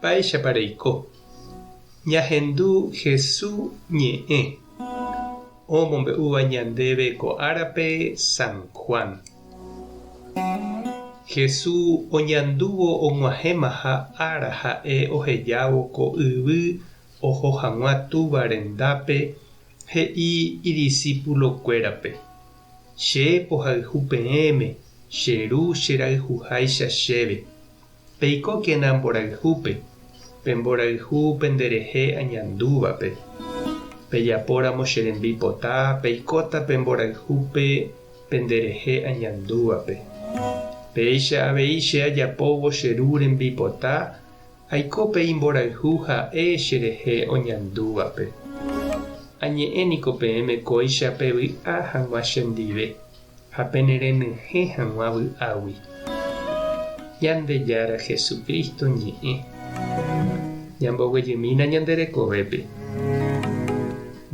Mba'éichapa reiko? Ñahendu Hesu ñe'ẽ omombe'úva ñandéve ko árape San Juan. Hesu oñandúvo og̃uahẽmaha ára ha'e ohejávo ko yvy oho hag̃ua Túva rendápe he'i idisípulokuérape, Che pohayhu peẽme, che Ru cherayhuháicha chéve. Peikókena mborayhúpe, pe mborayhu penderehe añandúvape. Pejapóramo che rembipota, peikóta pe mborayhúpe penderehe añandúvape. Péicha avei che ajapóvo che Ru rembipota, aiko pe imborayhu ha'e cherehe oñandúvape. Añe'ẽ niko peẽme kóicha pevy'a hag̃ua chendive. Ha penerenyhẽ hag̃ua vy'águi. Ñandejára Jesucristo ñe'ẽ. Ñamboguejymína ñande rekovépe.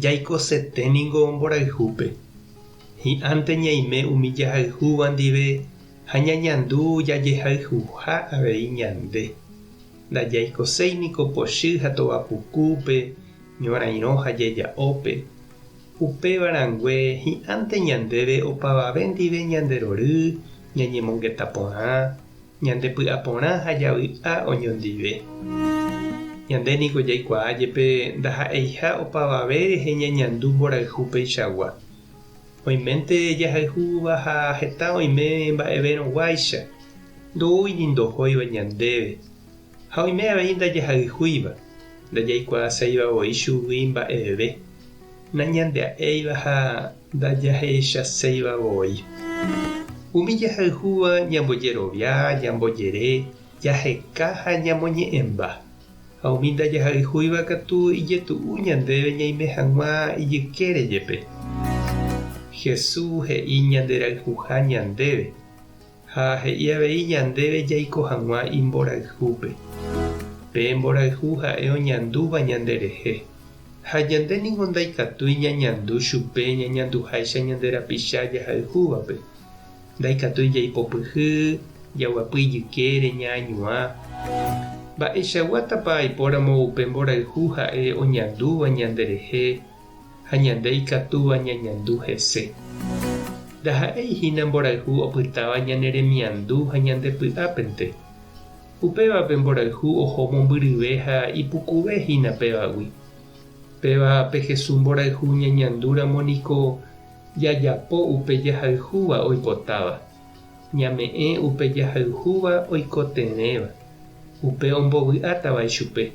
Jaikosete ningo mborayhúpe. Hi'ãnte ñaime umi jahayhúva ndive ha ñañandu jajehayhuha avei ñande. Ndajaikoséi niko pochy ha tovapukúpe, ñorairõ ha jeja'ópe. Upéva rangue hi'ãnte ñandéve opavave ndive ñande rory, ñañemongeta porã, ñande py'a porã ha javy'a oñondive. Ñande niko jaikuaa jepe ndaha'eiha opavave rehe ñañandu mborayhu peichagua. Oiménte jahayhúva ha heta oime mba'evérõguáicha, ndoúi ni ndohóiva ñandéve. Ha oime avei ndajahayhúiva, ndajaikuaaséiva voi chugui mba'eve, nañandea'éiva ha ndajahechaséiva voi. Umi jahayhúva ñambojerovia, ñambojere, jaheka ha ñamoñe'ẽmba. Ha umi ndajahayhúiva katu ijetu'u ñandéve ñaime hag̃ua ijykére jepe. Jesús he'i ñanderayhuha ñandéve. Ha he'i avei ñandéve jaiko hag̃ua imborayhúpe. Pe mborayhu ha'e oñandúva ñanderehe. Ha ñande ningo ndaikatúi ñañandu chupe ñañanduháicha ñande rapicha jahayhúvape. Ndaikatúi jaipopyhy, jaguapy ijykére, ñaañuã. Mba'eichaguátapa aipóramo upe mborayhu ha'e oñandúva ñanderehe? ha ñande ikatúva ñañandu hese. Ndaha'éi hína mborayhu opytáva ñane remiandu ha ñande py'ápente. Upéva pe mborayhu oho mombyryve ha ipukuve hína pévagui. Péva pe Jesús mborayhu ñañandúramo niko jajapo upe jahayhúva oipotáva, ñame'ẽ upe jahayhúva oikotevẽva, upe ombovy'átava ichupe.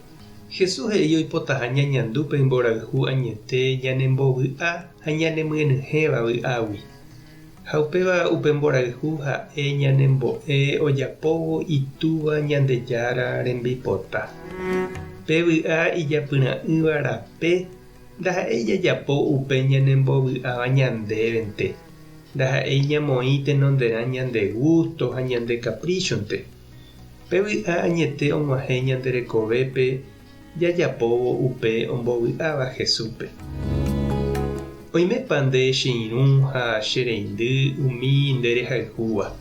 Jesús he'i oipotaha ñañandu pe imborayhu añete ñanembovy'a ha ñanemyenyhẽva vy'águi. Ha upéva upe mborayhu ha'e ñanembo'e ojapóvo Itúva Ñandejára rembipota. Pe vy'a ijapyra'ỹva rape ndaha'éi jajapo upe ñanembovy'áva ñandévente, ndaha'éi ñamoĩ tenonderã ñande gústo ha ñande kapríchonte. Pe vy'a añete og̃uahẽ ñande rekovépe jajapóvo upe ombovy'áva Jesúspe. Oimépa nde che irũ ha che reindy umi nde rehayhúva?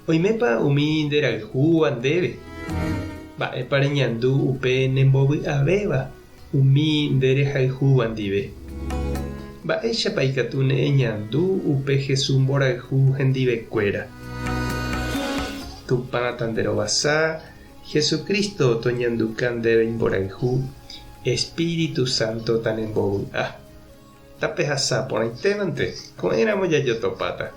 Oimépa umi nde rayhúva ndéve? Mba'épa reñandu upe nembovy'avéva umi nde rehayhúva ndive? Mba'éichapa ikatu ne eñandu upe Jesús mborayhu hendivekuéra? Tupã tanderovasa, Jesucristo toñanduka ndéve imborayhu, Espíritu Santo tanembovy'a. Tapehasa porãitévante, ko'ẽramo jajotopáta.